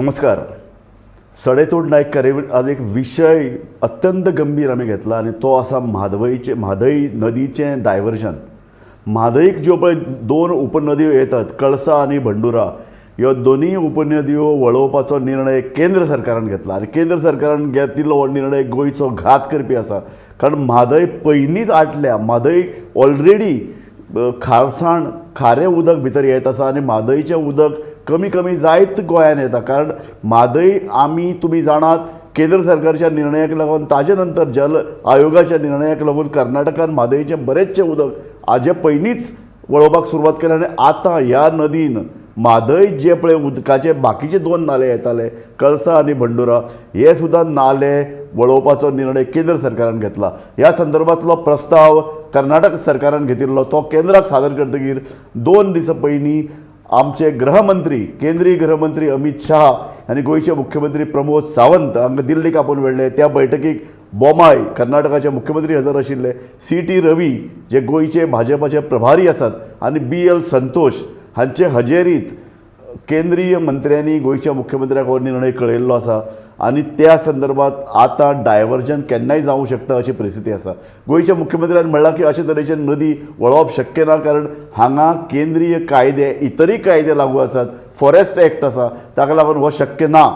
नमस्कार. सडेतोड नायक कार्यावळीत आज एक विशय अत्यंत गंभीर आमी घेतला आनी तो आसा म्हादवयचे म्हादय नदीचें डायवर्जन. म्हादयक ज्यो पळय दोन उपनदयो येतात, कळसा आनी भंडुरा, ह्यो दोनूय उपनदयो वळोवपाचो निर्णय केंद्र सरकारान घेतला आनी केंद्र सरकारान घेतिल्लो हो निर्णय गोंयचो घात करपी आसा. कारण म्हादय पयलींच आटल्या, म्हादय ऑलरेडी खारसाण खारें उदक भितर येत आसा आनी म्हादयचें उदक कमी कमी जायत गोंयान येता. कारण म्हादय आमी तुमी जाणात, केंद्र सरकारच्या निर्णयाक लागून, ताजे नंतर जल आयोगाच्या निर्णयाक लागून कर्नाटकान म्हादयचें बरेचशें उदक हाजे पयलींच वळोवपाक सुरवात केली आनी आतां ह्या नदीन म्हादय जे पळय उदकाचे बाकीचे दोन नाले येताले, कळसा आनी भंडुरा, हे सुद्दां नाले वळोवपाचो निर्णय केंद्र सरकारान घेतला. ह्या संदर्भांतलो प्रस्ताव कर्नाटक सरकारान घेतिल्लो, तो केंद्राक सादर करतकीर 2 दिसां पयलीं आमचे गृहमंत्री, केंद्रीय गृहमंत्री अमीत शाह आनी गोंयचे मुख्यमंत्री प्रमोद सावंत हांकां दिल्लीक आपोवन व्हेल्ले. त्या बैठकीक बोमाय कर्नाटकाचे मुख्यमंत्री हजर आशिल्ले, सी.टी. रवी जे गोंयचे भाजपाचे प्रभारी आसात आनी बी.एल. संतोष हांचे हजेरीत केंद्रीय मंत्र्यांनी गोंयच्या मुख्यमंत्र्याक हो निर्णय कळयल्लो आसा आनी त्या संदर्भात आतां डायवर्जन केन्नाय जावंक शकता अशी परिस्थिती आसा. गोंयच्या मुख्यमंत्र्यान म्हणलां की अशे तरेचे नदी वळोवप शक्य ना, कारण हांगा केंद्रीय कायदे, इतरूय कायदे लागू आसात, फॉरेस्ट एक्ट आसा, ताका लागून हो शक्य ना.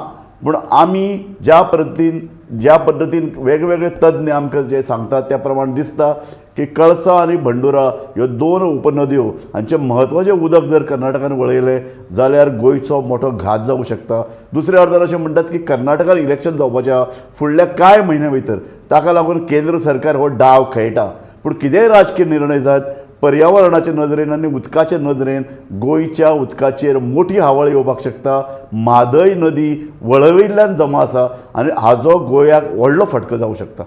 पूण आमी ज्या पद्दतीन वेगवेगळे तज्ञ आमकां जे सांगतात त्या प्रमाण दिसता की कळसा आनी भंडुरा ह्यो दोन उपनदयो हांचें म्हत्वाचें उदक जर कर्नाटकान वळयलें जाल्यार गोंयचो मोठो घात जावंक शकता. दुसऱ्या अर्दान अशें म्हणटात की कर्नाटकान इलेक्शन जावपाचें आहा फुडल्या कांय म्हयन्या भितर, ताका लागून केंद्र सरकार हो डाव खेळटा. पूण कितेंय राजकीय निर्णय जायत, पर्यावरणाचे नदरेन आनी उदकाचे नदरेन गोंयच्या उदकाचेर मोठी हावळ येवपाक शकता. म्हादय नदी वळविल्ल्यान जमा आसा आनी हाजो गोंयाक व्हडलो फटको जावंक शकता.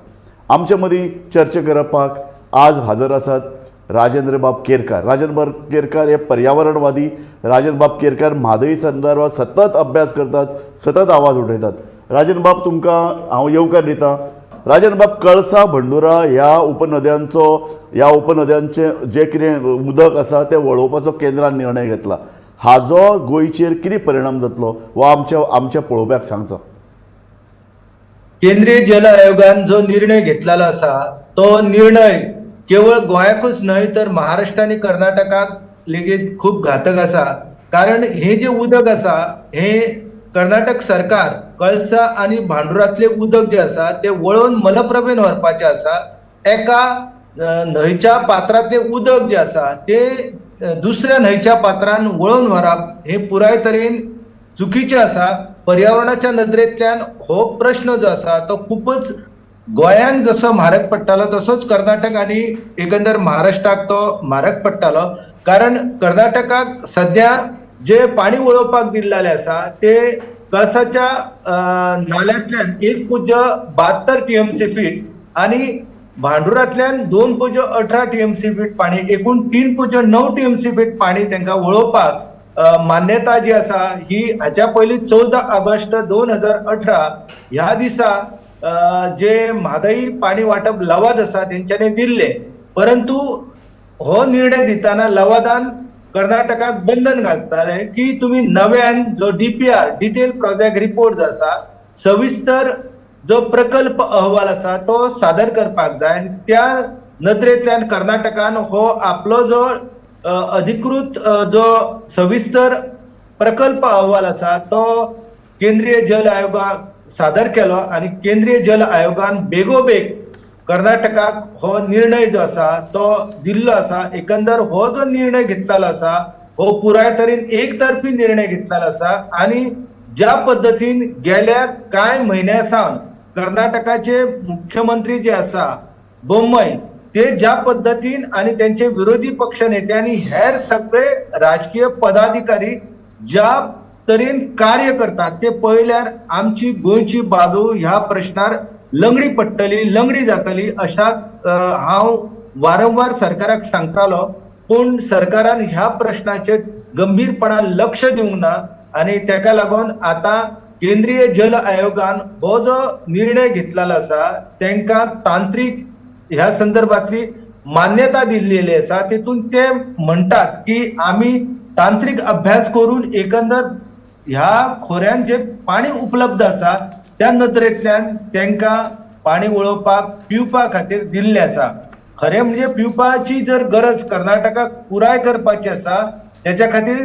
आमचे मदीं चर्चा करपाक आज हजर आसात राजेंद्र बाब केरकार. राजेंद्र बाब केरकार हे पर्यावरणवादी. राजेंद्र बाब केरकार म्हादय संदर्भात सतत अभ्यास करतात, सतत आवाज उठयतात. राजेंद्र बाब, तुमकां हांव येवकार दितां. राजेंद्र बाब, कळसा भंडुरा ह्या उपनद्यांचो, ह्या उपनद्यांचें जें कितें उदक आसा तें वळोवपाचो केंद्रान निर्णय घेतला, हाजो गोंयचेर कितें परिणाम जातलो हो आमच्या आमच्या पळोवप्याक सांगचो. केंद्रीय जल आयोगान जो निर्णय घेतलेलो आसा तो निर्णय केवळ गोंयाकूच न्हय तर महाराष्ट्र आनी कर्नाटकाक लेगीत खूब घातक आसा. कारण हे जे उदक आसा हे कर्नाटक सरकार कळसा आनी भांडुरांतले उदक जे आसा ते वळोवन मलप्रभेन व्हरपाचें आसा. एका न्हंयच्या पात्रांतलें उदक जे आसा ते दुसऱ्या न्हंयच्या पात्रान वळोवन व्हरप हे पुराय तरेन चुकीचें आसा. पर्यावरणाच्या नदरेंतल्यान हो प्रश्न जो आसा तो खूबच गोंयांक जसो म्हारग पडटालो तसोच कर्नाटक आनी एकंदर महाराष्ट्राक तो म्हारग पडटालो. कारण कर्नाटकाक सद्या जे पाणी वळोवपाक दिल्लेलें आसा ते कळसाच्या नाल्यांतल्यान 1.72 टीएमसी फीट आनी भांडुरांतल्यान 2.18 टीएमसी फीट पाणी, एकूण 3.9 टीएमसी फीट पाणी तांकां वळोवपाक मान्यता जी आसा ही हाच्या पयलीं 14 ऑगस्ट 2018 ह्या दिसा जे म्हादई पाणी वांटप लवाद आसा तेंच्यांनी दिल्ले. परंतु हो निर्णय दिताना लवादान कर्नाटकाक बंधन घालताले की तुमी नव्यान जो डीपीआर, डिटेल प्रोजेक्ट रिपोर्ट जो आसा, सविस्तर जो प्रकल्प अहवाल आसा तो सादर करपाक जाय. आनी त्या नदरेंतल्यान कर्नाटकान हो आपलो जो अधिकृत जो सविस्तर प्रकल्प अहवाल आसा तो केंद्रीय जल आयोगाक सादर केलो आनी केंद्रीय जल आयोगान बेगोबेग कर्नाटकाक हो निर्णय जो आसा तो दिल्लो आसा. एकंदर हो जो निर्णय घेतलेलो आसा हो पुराय तरेन एक तर्फी निर्णय घेतलेलो आसा. आनी ज्या पद्दतीन गेल्या कांय म्हयन्या सावन कर्नाटकाचे मुख्यमंत्री जे आसा बोम्मई, ते ज्या पद्दतीन आनी त्यांचे विरोधी पक्ष नेते आनी हेर सगळे राजकीय पदाधिकारी ज्या तरेन कार्य करतात ते पळयल्यार आमची गोंयची बाजू ह्या प्रश्नार लंगडी पडटली, लंगडी जातली अशा हांव वारंवार सरकाराक सांगतालो. पूण सरकारान ह्या प्रश्नाचेर गंभीरपणान लक्ष दिवंक ना आनी तेका लागून आतां केंद्रीय जल आयोगान हो जो निर्णय घेतलेलो आसा तेंकां तांत्रीक ह्या संदर्भातली मान्यता दिल्लेली आसा. तितून ते म्हणटात की आमी तांत्रीक अभ्यास करून एकंदर ह्या खोऱ्यान जे पाणी उपलब्ध आसा त्या नदरेंतल्यान तांकां पाणी वळोवपाक पिवपा खातीर दिल्लें आसा. खरें म्हणजे पिवपाची जर गरज कर्नाटकाक पुराय करपाची आसा तेच्या खातीर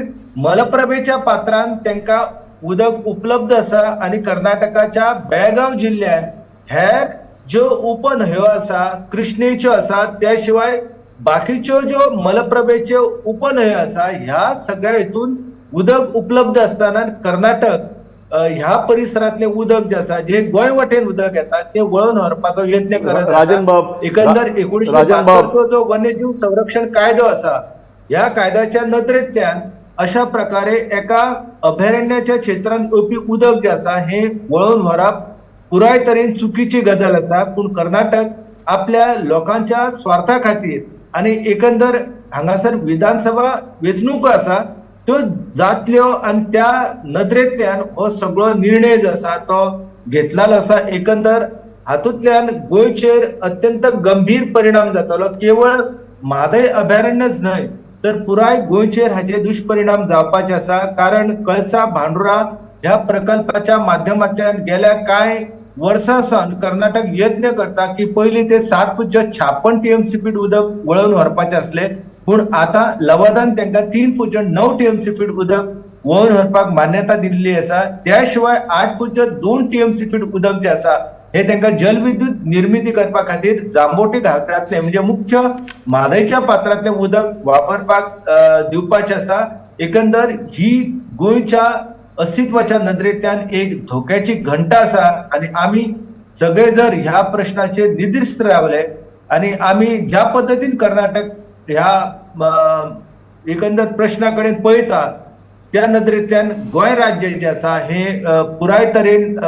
मलप्रभेच्या पात्रान तांकां उदक उपलब्ध आसा आनी कर्नाटकाच्या बेळगांव जिल्ल्यांत हेर ज्यो उपन्हंयो आसा, कृष्णेच्यो आसा, त्या शिवाय बाकीच्यो ज्यो मलप्रभेच्यो उपन्हंयो आसा ह्या सगळ्या हितून उदक उपलब्ध आसतना कर्नाटक ह्या परिसरांतलें उदक जें आसा, जे गोंय वटेन उदक येता तें वळोवन व्हरपाचो यत्न करत. राजन बाब, एकंदर 1972 जो वन्यजीव संरक्षण कायदो आसा ह्या कायद्याच्या नदरेंतल्यान अशा प्रकारे एका अभयारण्याच्या क्षेत्रांत येवपी उदक जें आसा हें वळोवन व्हरप पुराय तरेन चुकीची गजाल आसा. पूण कर्नाटक आपल्या लोकांच्या स्वार्था खातीर आनी एकंदर हांगासर विधानसभा वेंचणुको आसा त्यो जातल्यो आनी त्या नदरेंतल्यान हो सगळो निर्णय जो आसा तो घेतलेलो आसा. एकंदर हातूंतल्यान गोंयचेर अत्यंत गंभीर परिणाम जातलो. केवळ म्हादय अभयारण्यच न्हय तर पुराय गोंयचेर हाचे दुश्परिणाम जावपाचे आसा. कारण कळसा भांडुरा ह्या प्रकल्पाच्या माध्यमांतल्यान गेल्या कांय वर्सां सावन कर्नाटक यत्न करता की पयलीं ते 7.56 TMC feet उदक वळोवन व्हरपाचें आसलें, पूण आतां लवादान तांकां 3.9 TMC feet उदक वळोवन व्हरपाक मान्यता दिल्ली आसा. त्या शिवाय 8.2 TMC feet उदक जें आसा हे तांकां जलविद्युत निर्मिती करपा खातीर जांबोटी घाटांतलें म्हणजे मुख्य म्हादयच्या पात्रांतलें उदक वापरपाक दिवपाचें आसा. एकंदर ही गोंयच्या अस्तित्वाच्या नदरेंतल्यान एक धोक्याची घंटा आसा आनी आमी सगळे जर ह्या प्रश्नाचेर निदिस्त रावले आनी आमी ज्या पद्दतीन कर्नाटक ह्या एकंदर प्रश्ना कडेन पळयता त्या नदरेंतल्यान गोंय राज्य जें आसा हें पुराय तरेन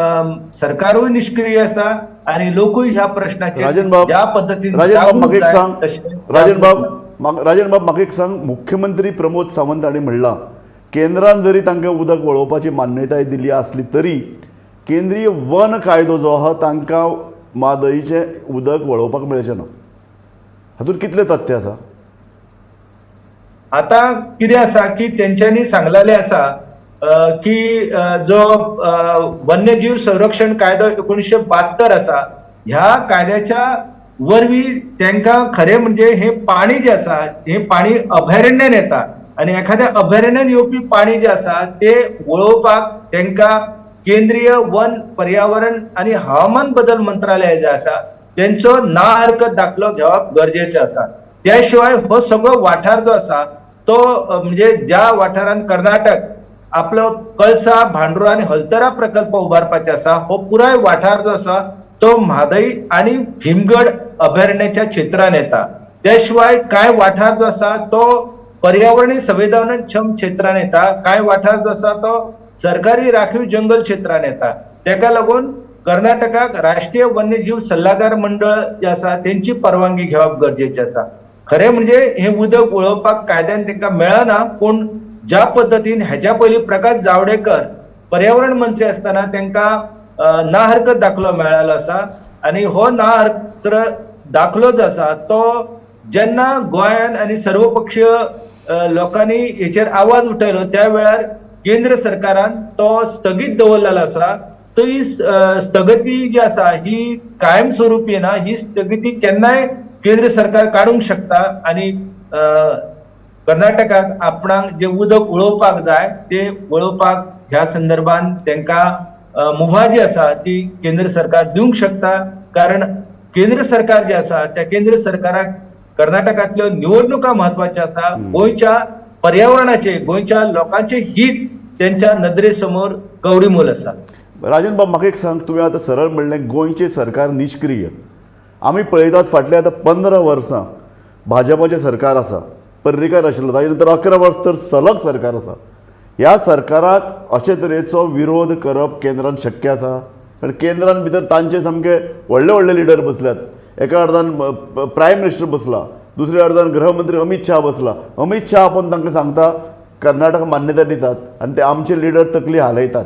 सरकारूय निश्क्रीय आसा आनी लोकूय ह्या प्रश्नाचेर ज्या पद्दतीन राजन बाब म्हाका एक सांग, मुख्यमंत्री प्रमोद सावंत हांणी म्हणलां केंद्रान जरी तांकां उदक वळोवपाची मान्यताय दिली आसली तरी केंद्रीय वन कायदो जो आहा तांकां म्हादयचें उदक वळोवपाक मेळचें ना. हातूंत कितलें तथ्य आसा? आतां कितें आसा की तेंच्यांनी सांगलेलें आसा की जो वन्यजीव संरक्षण कायदो 1972 आसा ह्या कायद्याच्या वरवीं तांकां खरें म्हणजे हें पाणी जें आसा हें पाणी अभयारण्यान येता आनी एखाद्या अभयारण्यान येवपी पाणी जें आसा तें वळोवपाक तांकां केंद्रीय वन पर्यावरण आनी हवामान बदल मंत्रालय जें आसा तेंचो ना हरकत दाखलो घेवप गरजेचें आसा. त्या शिवाय हो सगळो वाठार जो आसा तो म्हणजे ज्या वाठारान कर्नाटक आपलो कळसा भांडुरा आनी हलतरा प्रकल्प उबारपाचे आसा हो पुराय वाठार जो आसा तो म्हादय आनी भीमगड अभयारण्याच्या क्षेत्रान येता. त्या शिवाय कांय वाठार जो आसा तो पर्यावरणीय संवेदनक्षम क्षेत्रान येता, कांय वाठार जो आसा तो सरकारी राखीव जंगल क्षेत्रान येता. तेका लागून कर्नाटकाक राष्ट्रीय वन्यजीव सल्लागार मंडळ जे आसा तेंची परवानगी घेवप गरजेचें आसा. खरें म्हणजे हें उदक वळोवपाक कायद्यान तांकां मेळना, पूण ज्या पद्दतीन हेज्या पयलीं प्रकाश जावडेकर पर्यावरण मंत्री आसतना तांकां ना हरकत दाखलो मेळ्ळो आसा आनी हो ना हरकत दाखलो जो आसा तो जेन्ना गोंयान आनी सर्वपक्षीय लोकांनी हेचेर आवाज उठयलो त्या वेळार केंद्र सरकारान तो स्थगीत दवरलेलो आसा. तो ही स्थगती जी आसा ही कायमस्वरूपी ना, ही स्थगिती केन्नाय केंद्र सरकार काडूंक शकता आनी कर्नाटकाक आपणाक जे उदक वळोवपाक जाय ते वळोवपाक ह्या संदर्भान तांकां मुभा जी आसा ती केंद्र सरकार दिवंक शकता. कारण केंद्र सरकार जे आसा त्या केंद्र सरकाराक कर्नाटकांतल्यो निवडणुका म्हत्वाच्यो आसा, गोंयच्या पर्यावरणाचे गोंयच्या लोकांचे हित तेंच्या नदरे समोर कवडीमोल आसा. राजन बाब म्हाका एक सांग, तुवें आतां सरळ म्हणलें गोंयचें सरकार निश्क्रीय. आमी पळयतात फाटल्या आतां 15 वर्सां भाजपाचें सरकार आसा, पर्रीकार आशिल्लो, ताजे नंतर 11 वर्स तर सलग सरकार आसा. ह्या सरकाराक अशे तरेचो विरोध करप केंद्रान शक्य आसा? कारण केंद्रान भितर तांचे सामके व्हडले व्हडले लिडर बसल्यात. एका अर्दान प्रायम मिनिस्टर बसला, दुसऱ्या अर्दान गृहमंत्री अमीत शाह बसला. अमीत शाह आपोवन तांकां सांगता कर्नाटक मान्यता दितात आनी ते आमचे लिडर तकली हालयतात.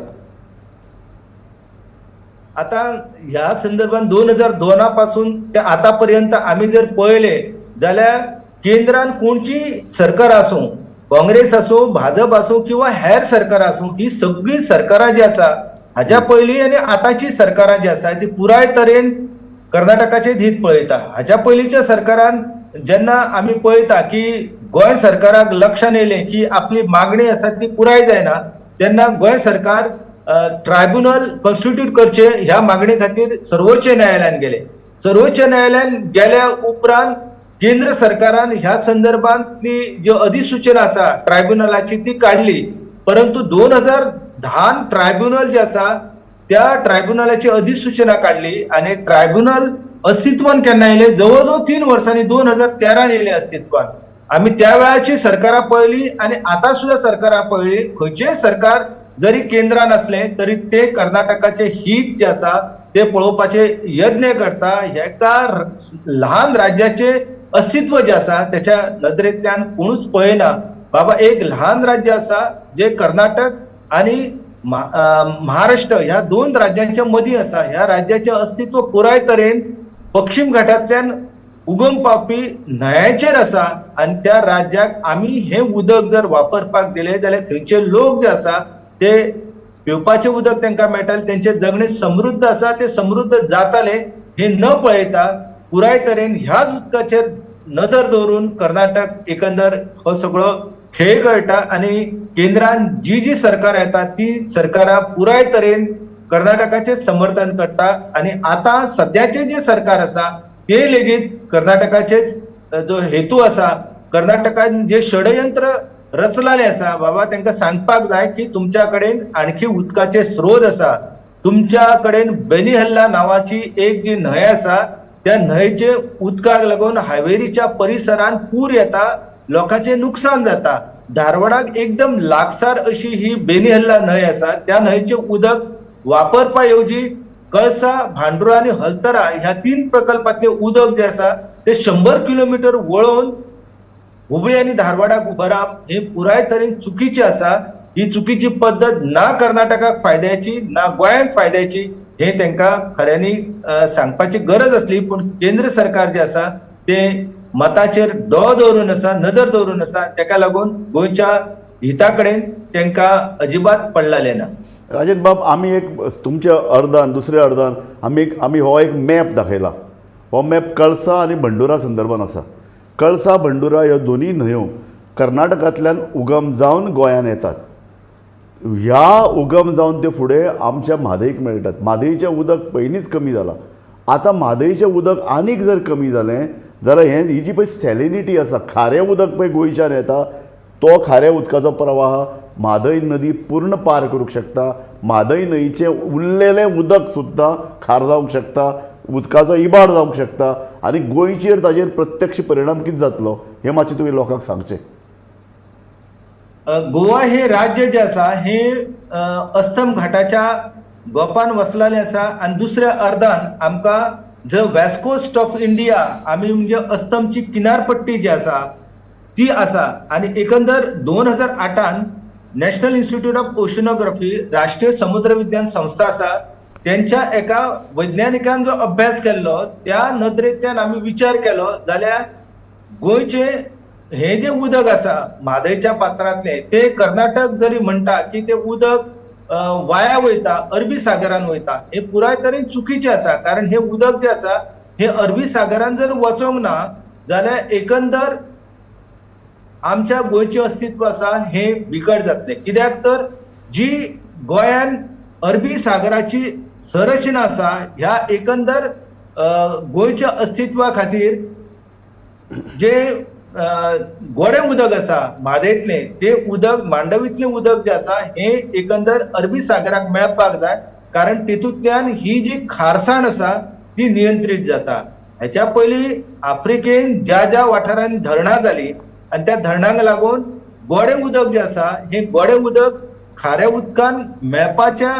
आता ह्या संदर्भात 2002 पासून ते आतापर्यंत आमी जर पळयले जाल्यार केंद्रान कोणची सरकार आसूं काँग्रेस आसूं, भाजप आसूं किंवा हेर सरकारां आसूं, ही सगळीं सरकारां जी आसा हाज्या पयलीं आनी आतांची सरकारां जी आसा ती पुराय तरेन कर्नाटकाचें हित पळयता. हाज्या पयलींच्या सरकारान जेन्ना आमी पळयता की गोंय सरकाराक लक्षान येयलें की आपली मागणी आसा ती पुराय जायना, तेन्ना गोंय सरकार ट्रायब्युनल कॉन्स्टिट्यूट करचें ह्या मागणे खातीर सर्वोच्च न्यायालयान गेले. सर्वोच्च न्यायालयान गेल्या उपरांत केंद्र सरकारान ह्या संदर्भांतली जी अधिसूचना आसा ट्रायब्युनलाची ती काडली, परंतु 2010 ट्रायब्युनल जे आसा त्या ट्रायब्युनलाची अधिसूचना काडली आनी ट्रायब्युनल अस्तित्वान केन्ना येयलें, जवळ जवळ 3 वर्सांनी 2013 येयलें अस्तित्वान. आमी त्या वेळाची सरकारां पळयली आनी आतां सुद्दां सरकारां पळयली. खंयचेय सरकार जरी केंद्रान आसलें तरी ते कर्नाटकाचे हित जे आसा ते पळोवपाचे यत्न करता. हेका ल्हान राज्याचे अस्तित्व जे आसा त्याच्या नदरेंतल्यान कोणूच पळयना. बाबा एक ल्हान राज्य आसा जे कर्नाटक आनी महाराष्ट्र ह्या 2 राज्यांच्या मदीं आसा. ह्या राज्याचें अस्तित्व पुराय तरेन पश्चिम घाटांतल्यान उगम पावपी न्हंयांचेर आसा आनी त्या राज्याक आमी हें उदक जर वापरपाक दिलें जाल्यार थंयचे लोक जे आसा ते पिवपाचें उदक तांकां मेळटालें, तेंचे जगणें समृद्ध आसा ते समृद्ध जाताले. हें न पळयता पुराय तरेन ह्याच उदकाचेर नदर दवरून कर्नाटक एकंदर हो सगळो खेळ कळटा आनी केंद्रान जी जी सरकार येता ती सरकारां पुराय तरेन कर्नाटकाचें समर्थन करता आनी आतां सद्याचें जें सरकार आसा ते लेगीत कर्नाटकाचेच जो हेतू आसा, कर्नाटकान जे षडयंत्र रचलेलें आसा बाबा तांकां सांगपाक जाय की तुमच्या कडेन आणखी उदकाचे स्रोत आसा, तुमच्या कडेन बेनिहल्ला नांवाची एक जी न्हंय आसा त्या न्हंयचे उदकाक लागून हावेरीच्या परिसरान पूर येता, लोकांचें नुकसान जाता. धारवाडाक एकदम लागसार अशी ही बेनिहल्ला न्हंय आसा, त्या न्हंयचें उदक वापरपा ऐवजी कळसा, भांडुरा आनी हलतरा ह्या 3 प्रकल्पांतलें उदक जें आसा तें 100 किलोमिटर वळोवन हुबळी आनी धारवाडाक उबारप हे पुराय तरेन चुकीचें आसा. ही चुकीची पद्दत ना कर्नाटकाक फायद्याची ना गोंयांक फायद्याची हे तांकां खऱ्यांनी सांगपाची गरज आसली, पूण केंद्र सरकार जें आसा तें मताचेर दोळो दवरून आसा, नदर दवरून आसा. तेका लागून गोंयच्या हिता कडेन तांकां अजिबात पडलेलें ना. राजन बाब, आमी एक तुमच्या अर्दान दुसऱ्या अर्दान आमी हो एक मॅप दाखयला. हो मॅप कळसा आनी भंडुरा संदर्भान आसा. कळसा भंडुरा ह्यो दोनूय न्हंयो कर्नाटकांतल्यान उगम जावन गोंयान येतात. ह्या उगम जावन ते फुडें आमच्या म्हादईक मेळटात. म्हादईचें उदक पयलींच कमी जालां, आतां म्हादईचें उदक आनीक जर कमी जालें जाल्यार हें ही जी पळय सॅलिनिटी आसा, खारें उदक पळय गोंयच्यान येता, तो खाऱ्या उदकाचो प्रवाह म्हादय नदी पूर्ण पार करूंक शकता. म्हादय न्हंयचें उरलेलें उदक सुद्दां खार जावंक शकता, उदकाचो इबाड जावंक शकता आनी गोंयचेर ताजेर प्रत्यक्ष परिणाम कितें जातलो हें मातशें तुमी लोकांक सांगचें. गोवा हे राज्य जे आसा हे अस्तम घाटाच्या गोपान वसलेलें आसा आनी दुसऱ्या अर्दान आमकां जो वेस्ट कोस्ट ऑफ इंडिया आमी म्हणजे अस्तमची किनारपट्टी जी आसा ती आसा. आनी एकंदर 2008 नॅशनल इन्स्टिट्यूट ऑफ ओशनोग्राफी राष्ट्रीय समुद्र विज्ञान संस्था आसा तेंच्या एका वैज्ञानिकान जो अभ्यास केल्लो त्या नदरेंतल्यान आमी विचार केलो जाल्यार गोंयचे हे जे उदक आसा म्हादयच्या पात्रांतलें ते कर्नाटक जरी म्हणटा की ते उदक वाया वयता, अरबी सागरान वयता, हे पुराय तरेन चुकीचें आसा. कारण हे उदक जें आसा हे अरबी सागरान जर वचोंक ना जाल्यार एकंदर आमच्या गोंयचें अस्तित्व आसा हें बिकट जातलें. कित्याक तर जी गोंयान अरबी सागराची संरचना आसा ह्या एकंदर गोंयच्या अस्तित्वा खातीर जे गोडें उदक आसा म्हादयतलें तें उदक मांडवींतलें उदक जें आसा हें एकंदर अरबी सागराक मेळपाक जाय, कारण तितूंतल्यान ही जी खारसाण आसा ती नियंत्रीत जाता. हेच्या पयलीं आफ्रिकेन ज्या ज्या वाठारांनी धरणां जालीं आनी त्या धरणांक लागून गोडें उदक जें आसा हें गोडें उदक खाऱ्या उदकान मेळपाच्या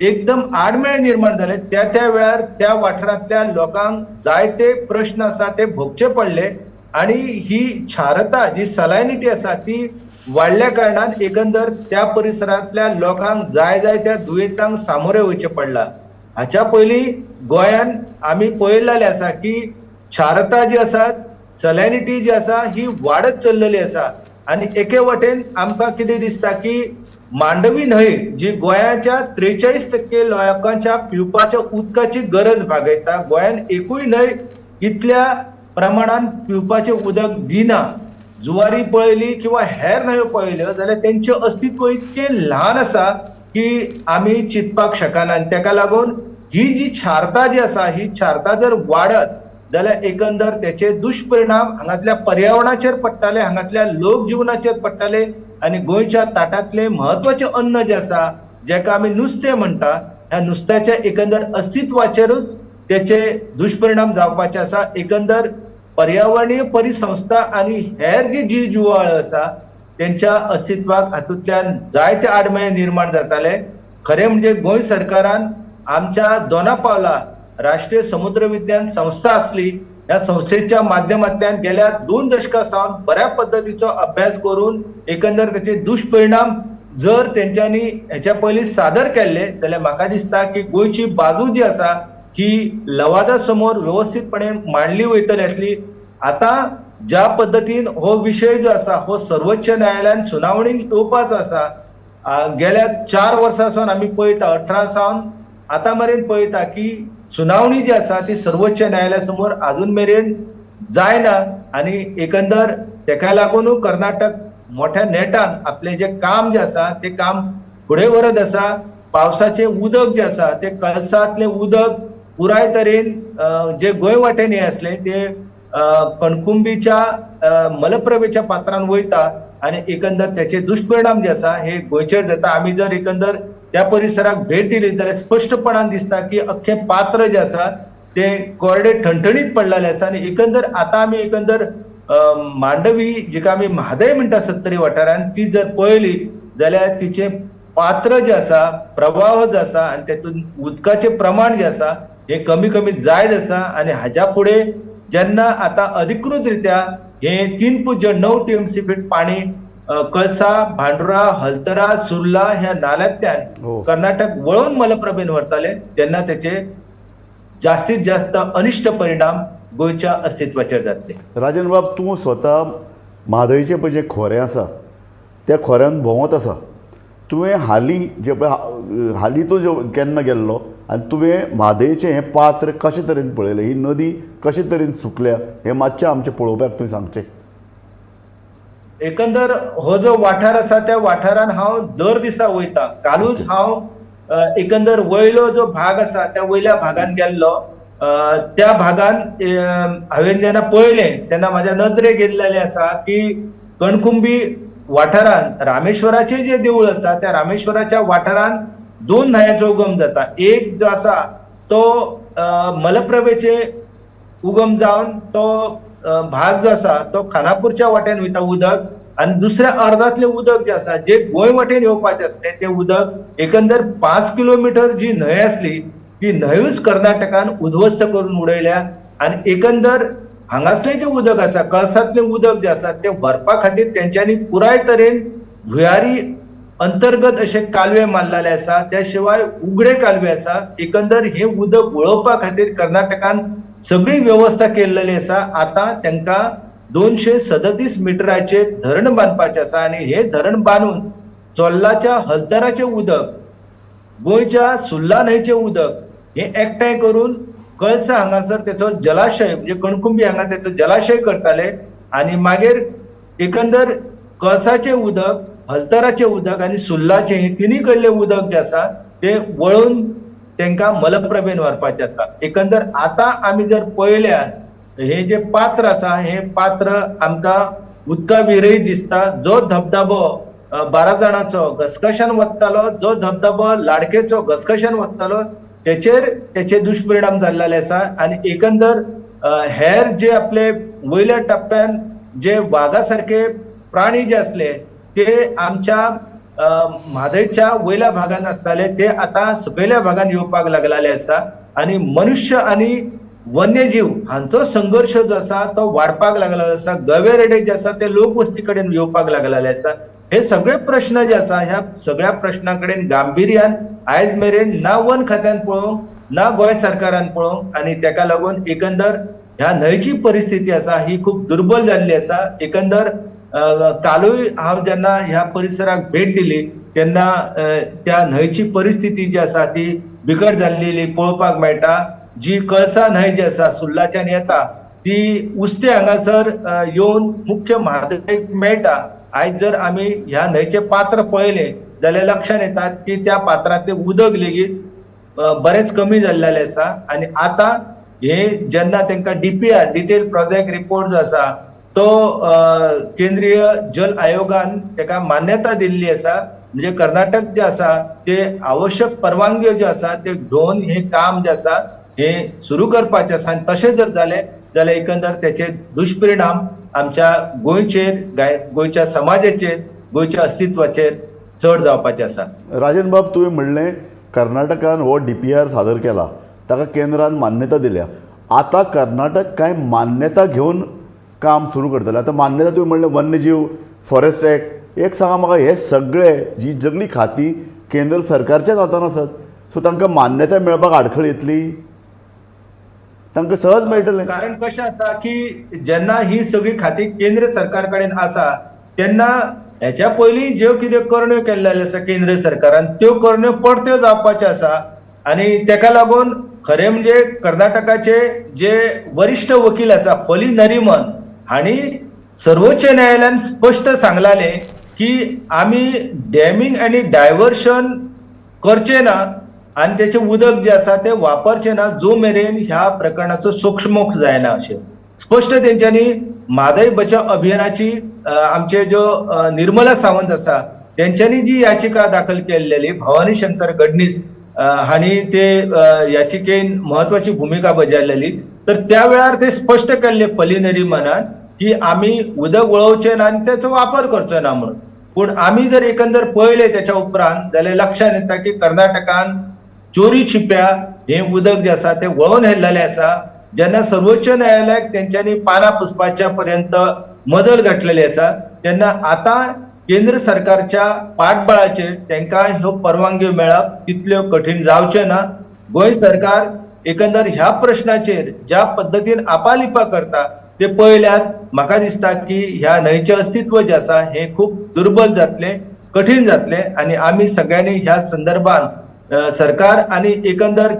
एकदम आडमेळें निर्माण जालें. त्या त्या वेळार त्या वाठारांतल्या लोकांक जायते प्रश्न आसा ते भोगचे पडले आनी ही क्षारता जी सलायनिटी आसा ती वाडल्या कारणान एकंदर त्या परिसरांतल्या लोकांक जाय जाय त्या दुयेंतांक सामोरे वयचें पडलां. हाच्या पयलीं गोंयान आमी पळयलेलें आसा की क्षारता जी आसा, सलायनिटी जी आसा ही वाडत चल्लेली आसा आनी एके वटेन आमकां कितें दिसता की मांडवी न्हंय जी गोंयाच्या 43% लोकांच्या पिवपाच्या उदकाची गरज भागयता, गोंयान एकूय न्हंय इतल्या प्रमाणान पिवपाचें उदक दिना. जुवारी पळयली किंवा हेर न्हंयो पळयल्यो जाल्यार तेंचें अस्तित्व इतकें ल्हान आसा की आमी चिंतपाक शकना. आनी तेका लागून ही जी क्षारता जी आसा ही क्षारता जर वाडत जाल्यार एकंदर तेचे दुश्परिणाम हांगातल्या पर्यावरणाचेर पडटाले, हांगातल्या लोक जिवनाचेर पडटाले आनी गोंयच्या ताटांतलें म्हत्वाचें अन्न जें आसा जेका आमी नुस्तें म्हणटा ह्या नुस्त्याच्या एकंदर अस्तित्वाचेरूच तेचे दुश्परिणाम जावपाचे आसा. एकंदर पर्यावरणीय परिसंस्था आनी हेर जी जीव जिवाळ आसा तेंच्या अस्तित्वाक हातूंतल्यान जायते आडमेळे निर्माण जाताले. खरें म्हणजे गोंय सरकारान आमच्या दोना पावला राष्ट्रीय समुद्र विज्ञान संस्था आसली, ह्या संस्थेच्या माध्यमांतल्यान गेल्या 2 दशकां सावन बऱ्या पद्दतीचो अभ्यास करून एकंदर तेचे दुश्परिणाम जर तेंच्यांनी हेच्या पयलीं सादर केल्ले जाल्यार म्हाका दिसता की गोंयची बाजू जी आसा ही लवादा समोर वेवस्थीतपणे मांडली वयतली आसली. आतां ज्या पद्दतीन हो विशय जो आसा हो सर्वोच्च न्यायालयान सुनावणीक येवपाचो आसा, गेल्या 4 वर्सां सावन आमी पळयता, 18 सावन आतां मेरेन पळयता की सुनावणी जी आसा ती सर्वोच्च न्यायालया समोर आजून मेरेन जायना आनी एकंदर तेका लागून कर्नाटक मोठ्या नेटान आपलें जें काम जें आसा तें काम फुडें व्हरत आसा. पावसाचें उदक जें आसा तें कळसांतलें उदक पुराय तरेन जे गोंय वाटेन हें आसलें तें कणकुंबीच्या मलप्रभेच्या पात्रान वयता आनी एकंदर तेचे दुश्परिणाम जे आसा हे गोंयचेर जाता. आमी जर एकंदर त्या परिसराक भेट दिली जाल्यार स्पश्टपणान दिसता की अख्खें पात्र जें आसा तें कोरडे ठणठणीत पडलेलें आसा. आनी एकंदर आतां आमी एकंदर मांडवी जिका आमी म्हादय म्हणटा सत्तरी वाठारान ती जर पळयली जाल्यार तिचें पात्र जें आसा, प्रवाह जो आसा आनी तेतून उदकाचें प्रमाण जें आसा हें कमी कमी जायत आसा. आनी हाज्या फुडें जेन्ना आतां अधिकृत रित्या हें 3.9 TMC feet पाणी कळसा, भांडुरा, हलतरा, सुर्ला ह्या नाल्यांतल्यान कर्नाटक वळोवन मलप्रभेन व्हरताले तेन्ना तेचे जास्तीत जास्त अनिश्ट परिणाम गोंयच्या अस्तित्वाचेर जातले. राजन बाब, तूं स्वता म्हादयचें पळय जें खोरें आसा त्या खोऱ्यान भोंवत आसा, तुवें हालीं जे पळय हालीं तूं जो केन्ना गेल्लो आनी तुवें म्हादयचें हें पात्र कशें तरेन पळयलें, ही नदी कशे तरेन सुकल्या हें मातशें आमचें पळोवप्याक तुवें सांगचें. एकंदर हो जो वाठार आसा त्या वाठारान हांव दर दिसा वयता. कालूच हांव एकंदर वयलो जो भाग आसा त्या वयल्या भागान गेल्लो. त्या भागान हांवें जेन्ना पळयलें तेन्ना म्हाज्या नदरेक गेल्लेलें आसा की कणकुंबी वाठारान रामेश्वराचें जें देवूळ आसा त्या रामेश्वराच्या वाठारान 2 न्हंयांचो उगम जाता. एक जो आसा तो मलप्रभेचे उगम जावन तो भाग जो आसा तो खानापूरच्या वाटेन वयता उदक, आनी दुसऱ्या अर्दांतलें उदक जें आसा जें गोंय वाटेन येवपाचें आसलें तें उदक एकंदर 5 किलोमिटर जी न्हंय आसली ती न्हंयूच कर्नाटकान उद्ध्वस्त करून उडयल्या. आनी एकंदर हांगासलें जें उदक आसा, कळसांतलें उदक जें आसा तें व्हरपा खातीर तेंच्यांनी पुराय तरेन भुंयारी अंतर्गत अशे कालवे मारलेले आसा, त्या शिवाय उगडे कालवे आसा. एकंदर हें उदक वळोवपा खातीर कर्नाटकान सगळी वेवस्था केल्लेली आसा. आतां तांकां 237 मिटराचेर धरण बांदपाचें आसा आनी हें धरण बांदून चोल्लाच्या हलतराचें उदक, गोंयच्या सुर्ला न्हंयचें उदक हें एकठांय करून कळसा हांगासर तेचो जलाशय म्हणजे कणकुंबी हांगा तेचो जलाशय करताले आनी मागीर एकंदर कळसाचें उदक, हलतराचें उदक आनी सुर्लाचें हें तिनूय कडलें उदक जें आसा तें वळोवन तांकां मलप्रभेन व्हरपाचें आसा. एकंदर आतां आमी जर पळयल्यार हें जें पात्र आसा हें पात्र आमकां उदका विरयत दिसता. जो धबधबो 12 जाणांचो घसघश्यान वत्तालो, जो धबधबो लाडकेचो घसघश्यान वत्तालो तेचेर तेचे दुश्परिणाम जाल्ले आसा. आनी एकंदर हेर जे आपले वयल्या टप्प्यान जे वागा सारके प्राणी जे आसले ते आमच्या म्हादयच्या वयल्या भागान आसताले ते आतां सकयल्या भागान येवपाक लागलेले आसा. आनी मनुष्य आनी वन्यजीव हांचो संघर्श जो आसा तो वाडपाक लागलेलो आसा. गवे रेडे जे आसा ते लोकवस्ती कडेन येवपाक लागलेले आसा. हे सगळे प्रश्न जे आसा ह्या सगळ्या प्रश्ना कडेन गांभिर्यान आयज मेरेन ना वन खात्यान पळोवंक ना गोंय सरकारान पळोवंक, आनी तेका लागून एकंदर ह्या न्हंयची परिस्थिती आसा ही खूब दुर्बल जाल्ली आसा. एकंदर कालूय हांव जेन्ना ह्या परिसराक भेट दिली तेन्ना त्या न्हंयची परिस्थिती जी आसा ती बिकट जाल्लेली पळोवपाक मेळटा. जी कळसा न्हंय जी आसा सुर्लाच्यान येता ती उस्ते हांगासर येवन मुख्य म्हादयक मेळटा. आयज जर आमी ह्या न्हंयचें पात्र पळयलें जाल्यार लक्षांत येतात की त्या पात्रांतलें उदक लेगीत बरेंच कमी जाल्लेलें आसा. आनी आतां हे जेन्ना तांकां डीपीआर डिटेल प्रोजेक्ट रिपोर्ट जो आसा तो केंद्रीय जल आयोगान ताका मान्यता दिल्ली आसा. म्हणजे कर्नाटक जे आसा ते आवश्यक परवानग्यो ज्यो आसा ते घेवन हे काम जे आसा हे सुरू करपाचें आसा. आनी तशें जर जालें जाल्यार एकंदर तेचे दुश्परिणाम आमच्या गोंयचेर, गोंयच्या समाजाचेर, गोंयच्या अस्तित्वाचेर चड जावपाचे आसा. राजन बाब, तुवें म्हणलें कर्नाटकान हो डीपीआर सादर केला, ताका केंद्रान मान्यता दिल्या. आतां कर्नाटक कांय मान्यता घेवन काम सुरू करतलें. आतां मान्यता तुवें म्हणलें वन्यजीव फॉरेस्ट एक्ट, एक सांगा म्हाका, हे सगळे जी सगळीं खातीं केंद्र सरकारच्याच हातान आसात, सो तांकां मान्यता मेळपाक आडखळ येतली? तांकां सहज मेळटलें. कारण कशें आसा की जेन्ना ही सगळी खातीं केंद्र सरकार कडेन आसा तेन्ना हेच्या पयलीं ज्यो कितें करण्यो केल्ल्यो आसा केंद्र सरकारान त्यो करण्यो परत्यो जावपाच्यो आसा. आनी तेका लागून खरें म्हणजे कर्नाटकाचे जे वरिश्ठ वकील आसा फली नरिमन हांणी सर्वोच्च न्यायालयान स्पश्ट सांगलालें की आमी डॅमींग आनी डायवर्शन करचे ना आनी तेचें उदक जें आसा तें वापरचें ना जो मेरेन ह्या प्रकरणाचो सोक्षमोक्ष जायना अशें स्पश्ट तेंच्यांनी म्हादय बचाव अभियानाची आमचे ज्यो निर्मला सावंत आसा तेंच्यांनी जी याचिका दाखल केल्लेली, भवानी शंकर गडनीस हांणी ते याचिकेन म्हत्वाची भुमिका बजावलेली, तर त्या वेळार ते स्पश्ट केल्ले फली नरिमनान की आमी उदक वळोवचें ना आनी तेचो वापर करचो ना म्हणून. पूण आमी जर एकंदर पळयलें तेच्या उपरांत जाल्यार लक्षांत येता की कर्नाटकान चोरी छिप्या हें उदक जें आसा तें वळोवन व्हेल्लेलें आसा. जेन्ना सर्वोच्च न्यायालयाक तेंच्यांनी पानां पुसपाच्या पर्यंत मजल घातलेली आसा तेन्ना आतां केंद्र सरकारच्या पाठबळाचेर तांकां ह्यो परवानग्यो मेळप तितल्यो कठीण जावचें ना. गोंय सरकार एकंदर ह्या प्रश्नाचेर ज्या पद्दतीन आपालिपा करता ते पळयल्यार म्हाका दिसता की ह्या न्हंयचें अस्तित्व जें आसा हें खूब दुर्बल जातलें, कठीण जातलें. आनी आमी सगळ्यांनी ह्या संदर्भात सरकार आनी एकंदर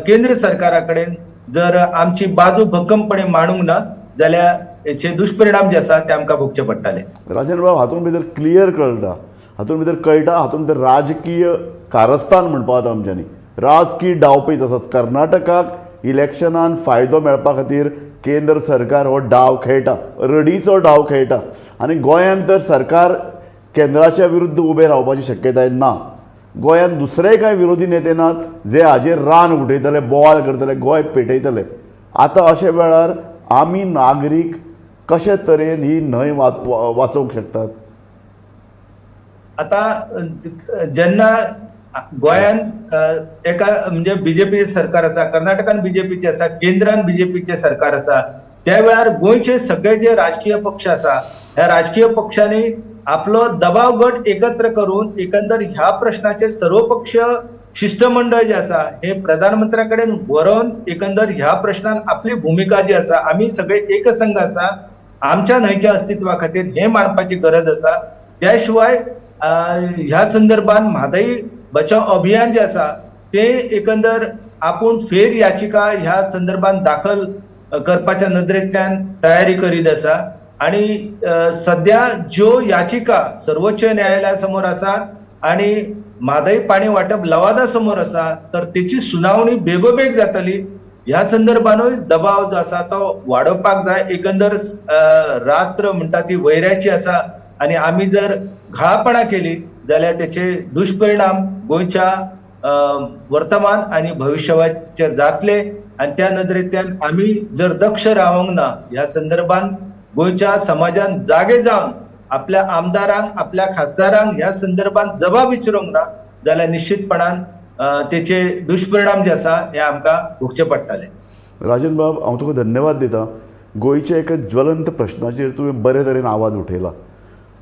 केंद्र सरकारा कडेन जर आमची बाजू भक्कमपणे मांडूंक ना जाल्यार हेचे दुश्परिणाम जे आसा ते आमकां भोगचे पडटले. राजन बाब, हातूंत भितर क्लियर कळटा, हातूंत भितर कळटा, हातूंत भितर राजकीय कारस्थान म्हणपा जाता आमच्यांनी, राजकीय डावपेच आसात. कर्नाटकाक इलेक्शनान फायदो मेळपा खातीर केंद्र सरकार हो डाव खेळटा, रडीचो डाव खेळटा. आनी गोंयांत तर सरकार केंद्राच्या विरुद्ध उबें रावपाची शक्यताय ना. गोंयांत दुसरेय कांय विरोधी नेते नात जे हाजेर रान उठयतले, बोवाळ करतले, गोंय पेटयतले. आतां अशे वेळार आमी नागरीक कशे तरेन ही न्हंय वाचोवंक शकतात? आतां जेन्ना गोंयांत एका म्हणजे बीजेपीचें सरकार आसा, कर्नाटकान बीजेपीचें आसा, केंद्रान बीजेपीचें सरकार आसा, त्या वेळार गोंयचे सगळे जे राजकीय पक्ष आसा ह्या राजकीय पक्षांनी आपलो दबाव गट एकत्र करून एकंदर ह्या प्रश्नाचेर सर्वपक्ष शिश्टमंडळ जे आसा हे प्रधानमंत्र्या कडेन व्हरोन एकंदर ह्या प्रश्नान आपली भुमिका जी आसा, आमी सगळे एकसंघ आसा, आमच्या न्हंयच्या अस्तित्वा खातीर हे मांडपाची गरज आसा. त्या शिवाय ह्या संदर्भात म्हादय बचाव अभियान जे आसा ते एकंदर आपूण फेर याचिका ह्या संदर्भात दाखल करपाच्या नदरेंतल्यान तयारी करीत आसा. आनी सद्या ज्यो याचिका सर्वोच्च न्यायालया समोर आसा आनी म्हादय पाणी वांटप लवादा समोर आसा तर तेची सुनावणी बेगोबेग जातली. ह्या संदर्भानूय दबाव जो आसा तो वाडोवपाक जाय. एकंदर रात्र म्हणटा ती वैऱ्याची आसा आनी आमी जर घाळपणां केली जाल्यार तेचे दुश्परिणाम गोंयच्या वर्तमान आनी भविश्याचेर जातले. आनी त्या नदरेंतल्यान आमी जर दक्ष रावंक ना ह्या संदर्भात गोंयच्या समाजान जागे जावन आपल्या आमदारांक, आपल्या खासदारांक ह्या संदर्भात जबाब विचारूंक ना जाल्यार निश्चितपणान तेचे दुश्परिणाम जे आसा हे आमकां भोगचे पडटले. राजन बाब, हांव तुका धन्यवाद दिता. गोंयच्या एका ज्वलंत प्रश्नाचेर तुवें बरे तरेन आवाज उठयला.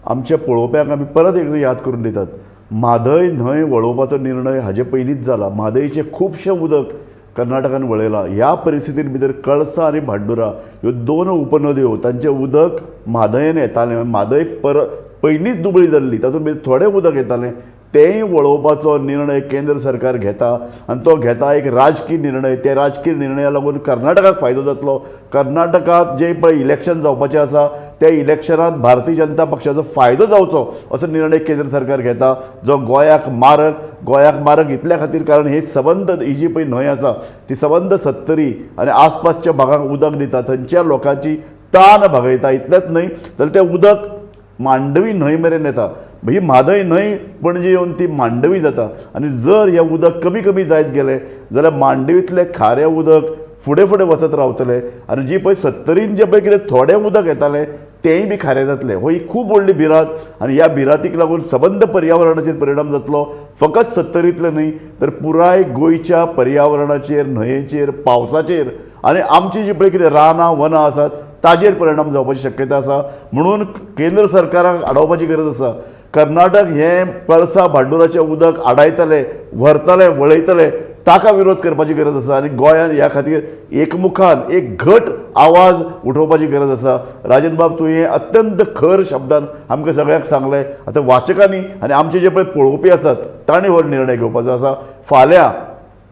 आमच्या पळोवप्यांक आमी परत एकदां याद करून दितात, म्हादय न्हंय वळोवपाचो निर्णय हाजे पयलींच जाला. म्हादयचें खुबशें उदक कर्नाटकान वळयलां. ह्या परिस्थितीन भितर कळसा आनी भांडुरा ह्यो दोन उपनदयो तांचें उदक म्हादयन येतालें. म्हादय पर पयलींच दुबळी जाल्ली, तातूंत भितर थोडें उदक येतालें, तेंय वळोवपाचो निर्णय केंद्र सरकार घेता आनी तो घेता एक राजकीय निर्णय. त्या राजकीय निर्णया लागून कर्नाटकाक फायदो जातलो. कर्नाटकांत जें पळय इलेक्शन जावपाचें आसा त्या इलेक्शनांत भारतीय जनता पक्षाचो फायदो जावचो असो निर्णय केंद्र सरकार घेता, जो गोंयाक मारक. गोंयाक मारक इतल्या खातीर कारण हे सबंद ही जी पळय न्हंय आसा ती सबंद सत्तरी आनी आसपासच्या भागांक उदक दिता, थंयच्या लोकांची तान भागयता. इतलेंच न्हय जाल्यार तें उदक मांडवी न्हंय मेरेन येता. ही म्हादय न्हंय पणजे येवन ती मांडवी जाता आनी जर हें उदक कमी कमी जायत गेलें जाल्यार मांडवींतलें खारें उदक फुडें फुडें वचत रावतलें आनी जी पळय सत्तरीन जें पळय कितें थोडें उदक येतालें तेंय बी खारें जातलें. हो ही खूब व्हडली भिरांत आनी ह्या भिरांतीक लागून सबंद पर्यावरणाचेर परिणाम जातलो. फकत सत्तरींतलें न्हय तर पुराय गोंयच्या पर्यावरणाचेर, न्हंयेचेर, पावसाचेर आनी आमची जी पळय कितें रानां वनां आसात ताजेर परिणाम जावपाची शक्यता आसा. म्हणून केंद्र सरकाराक आडावपाची गरज आसा. कर्नाटक हें कळसा भांडुराचें उदक आडायतलें, व्हरतलें, वळयतलें, ताका विरोध करपाची गरज आसा आनी गोंयान ह्या खातीर एकमुखान एक घट आवाज उठोवपाची गरज आसा. राजन बाब, तुवें अत्यंत खर शब्दान आमकां सगळ्यांक सांगलें. आतां वाचकांनी आनी आमचे जे पळय पळोवपी आसात तांणी हो निर्णय घेवपाचो आसा. फाल्यां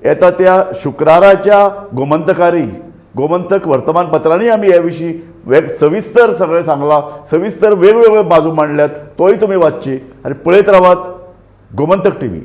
येता त्या शुक्राराच्या गोमंतकारी गोमंतक वर्तमानपत्रांनी आमी हे विशीं सविस्तर सगळें सांगलां, सविस्तर वेगवेगळ्यो बाजू मांडल्यात, तोय तुमी वाचची आनी पळयत रावात गोमंतक टीव्ही.